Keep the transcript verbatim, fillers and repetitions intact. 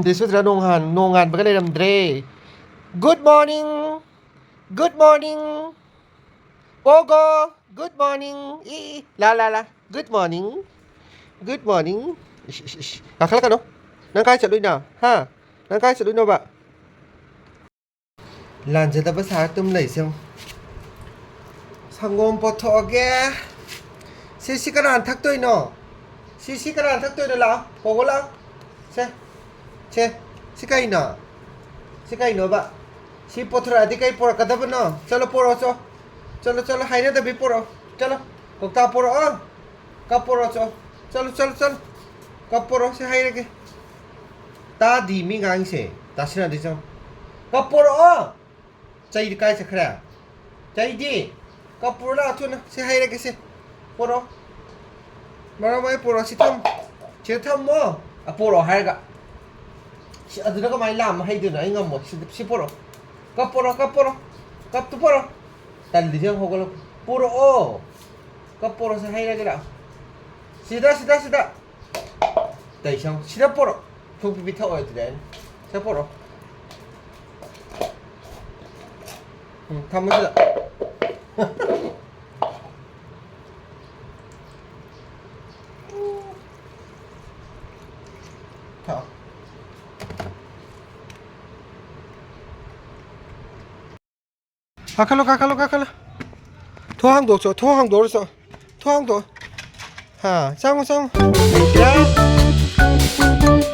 ꯗꯦꯁꯨꯗ꯭ꯔ ꯅꯣꯡꯉꯥꯟ-, ꯅꯣꯡꯉꯥꯟꯕꯒ ꯂꯩꯔꯝꯗ꯭ꯔꯦ꯫ Good morning. Good morning. Pogo. Good morning. E, E, ꯂꯥ, ꯂꯥ, ꯂꯥ꯫ Good morning. Good morning. ꯏꯁ, ꯏꯁ, ꯏꯁ꯫ ꯀꯥꯈꯠꯂꯛꯀꯅꯣ꯫ ꯅꯪ ꯀꯥꯏ ꯆꯠꯂꯨꯏꯅꯣ? ꯍꯥ? ꯅꯪ ꯀꯥꯏ ꯆꯠꯂꯨꯏꯅꯣꯕ? ꯂꯥꯟꯖꯗꯕ ꯁꯥꯔ ꯇꯨꯝ ꯂꯩꯁꯦ ꯌꯦꯡꯉꯨ꯫ ꯁꯪꯒꯣꯝ ꯄꯣꯠꯊꯣꯛꯑꯒꯦ꯫ ꯁꯤ, ꯁꯤ ꯀꯅꯥꯅ ꯊꯛꯇꯣꯏꯅꯣ? ꯁꯤ, ꯁꯤ ꯀꯅꯥꯅ ꯊꯛꯇꯣꯏꯅꯣ? ꯂꯥꯛꯑꯣ, ꯄꯣꯒꯣ ꯂꯥꯛꯑꯣ꯫ ꯁꯦ, ꯁꯦ, ꯁꯤ ꯀꯩꯅꯣ? ꯁꯤ ꯀꯩꯅꯣꯕ? ꯁꯤ ꯄꯣꯠꯊꯣꯔꯛꯑꯗꯤ ꯀꯩ ꯄꯣꯔꯛꯀꯗꯕꯅꯣ? ꯆꯠꯂꯣ, ꯄꯣꯔꯛꯑꯣ, ꯆꯣ꯫ ꯆꯠꯂꯣ, ꯆꯠꯂꯣ, ꯍꯥꯏꯅꯗꯕꯤ ꯄꯣꯔꯛꯑꯣ꯫ ꯆꯠꯂꯣ, ꯀꯧꯇꯥ ꯄꯣꯔꯛꯑꯣ꯫ ꯀꯞ ꯄꯣꯔꯛꯑꯣ, ꯆꯣ꯫ ꯆꯠꯂꯣ, ꯆꯠꯂꯣ, ꯆꯠꯂꯣ꯫ ꯀꯞ ꯄꯣꯔꯛꯑꯣ, ꯁꯤ ꯍꯥꯏꯔꯒꯦ꯫ ꯇꯥꯗꯤ ꯃꯤ ꯉꯥꯡꯉꯤꯁꯦ꯫ ꯇꯥꯁꯤꯟꯅꯗꯤ ꯆꯪꯉꯣ꯫ ꯀꯞ ꯄꯣꯔꯛꯑꯣ! ꯆꯩꯗꯤ ꯀꯥꯏ ꯆꯠꯈ꯭ꯔꯦ? ꯆꯩꯗꯤ? ꯀꯞꯄꯨꯔꯣ ꯂꯥꯛꯑꯣ ꯊꯨꯅ꯫ ꯁꯤ ꯍꯩꯔꯒꯦ ꯁꯦ꯫ ꯄꯣꯔꯛꯑꯣ꯫ ꯃꯔꯝ ꯑꯣꯏ ꯄꯣꯔꯛꯑꯣ꯫ ꯁꯤ ꯊꯝꯃꯣ꯫ ꯁꯤꯗ ꯊꯝꯃꯣ꯫ ꯑ, ꯄꯣꯔꯛꯑꯣ ꯍꯥꯏꯔꯒ꯫ ꯁꯤ, ꯑꯗꯨꯗ ꯀꯃꯥꯏꯅ ꯂꯥꯝꯕ ꯍꯩꯗꯣꯏꯅꯣ? ꯑꯩ ꯉꯝꯃꯣꯏ꯫ ꯁꯤꯗ, ꯁꯤ ꯄꯣꯔꯛꯑꯣ꯫ ꯀꯞ ꯄꯣꯔꯛꯑꯣ, ꯀꯞ ꯄꯣꯔꯛꯑꯣ꯫ ꯀꯞꯇꯨ ꯄꯣꯔꯛꯑꯣ꯫ ꯇꯜꯂꯤꯁꯦ ꯌꯦꯡꯉꯨ, ꯍꯧꯒꯠꯂꯛ-, ꯄꯣꯔꯛꯑꯣ꯫ ꯀꯞ ꯄꯣꯔꯛꯑꯣ ꯁꯦ, ꯍꯩꯔꯒꯦ ꯂꯥꯛꯑꯣ꯫ ꯁꯤꯗ, ꯁꯤꯗ, ꯁꯤꯗ꯫ ꯇꯩꯁꯪ, ꯁꯤꯗ ꯄꯣꯔꯛꯑꯣ꯫ ꯊꯣꯛꯄꯤ ꯄꯤꯊꯛꯑꯣ ꯑꯗꯨꯗꯤ ꯑꯩꯅ꯫ ꯁꯤꯗ ꯄꯣꯔꯛꯑꯣ꯫ ꯎꯝ, ꯊꯝꯃꯣ ꯁꯤꯗ꯫ ꯊꯛꯑꯣ꯫ ꯀꯥꯈꯠꯂꯣ, ꯀꯥꯈꯠꯂꯣ, ꯀꯥꯈꯠꯂꯣ꯫ ꯊꯣꯡ ꯍꯥꯡꯗꯣꯛꯑꯣ, ꯆꯣ꯫ ꯊꯣꯡ ꯍꯥꯡꯗꯣꯛꯑꯣ, ꯆꯣ꯫ ꯊꯣꯡ ꯍꯥꯡꯗꯣꯛꯑꯣ꯫ ꯍꯥ, ꯆꯪꯉꯣ, ꯆꯪꯉꯣ꯫ ꯌꯥ꯫